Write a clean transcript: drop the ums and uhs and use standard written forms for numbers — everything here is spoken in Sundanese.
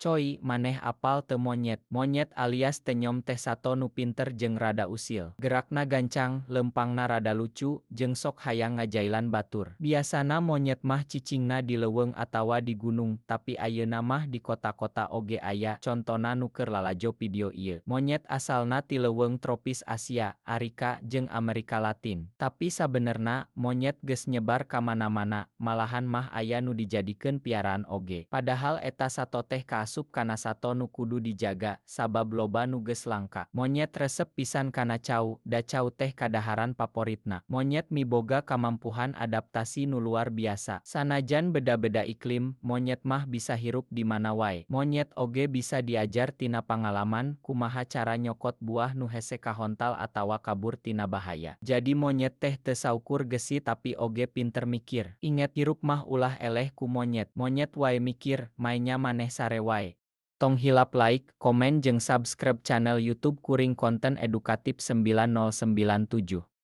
Coy, maneh apal teu monyet? Monyet alias tenyom teh sato nu pinter jeung rada usil. Gerakna gancang, leumpangna rada lucu, jeung sok hayang ngajailan batur. Biasana monyet mah cicingna di leuweung atawa di gunung, tapi ayeuna mah di kota-kota oge aya, contona nu keur lalajo video ieu. Monyet asalna ti leuweung tropis Asia, Arika, jeung Amerika Latin. Tapi sabenerna, monyet geus nyebar ka mana-mana, malahan mah aya nu dijadikeun piaraan oge. Padahal eta sato teh kaasup kana sato nu kudu dijaga, sabab loba nu geus langka. Monyet resep pisan kana cau, da cau teh kadaharan paporitna. Monyet miboga kamampuhan adaptasi nu luar biasa. Sanajan beda-beda iklim, monyet mah bisa hirup di mana wae. Monyet oge bisa diajar tina pangalaman, kumaha cara nyokot buah nu hese kahontal atawa kabur tina bahaya. Jadi monyet teh teu saukur gesit tapi oge pinter mikir. Inget, hirup mah ulah eleh ku monyet. Monyet wae mikir, mainya maneh sare wae. Tong hilap like, komen jeung subscribe channel YouTube kuring konten edukatif 9097.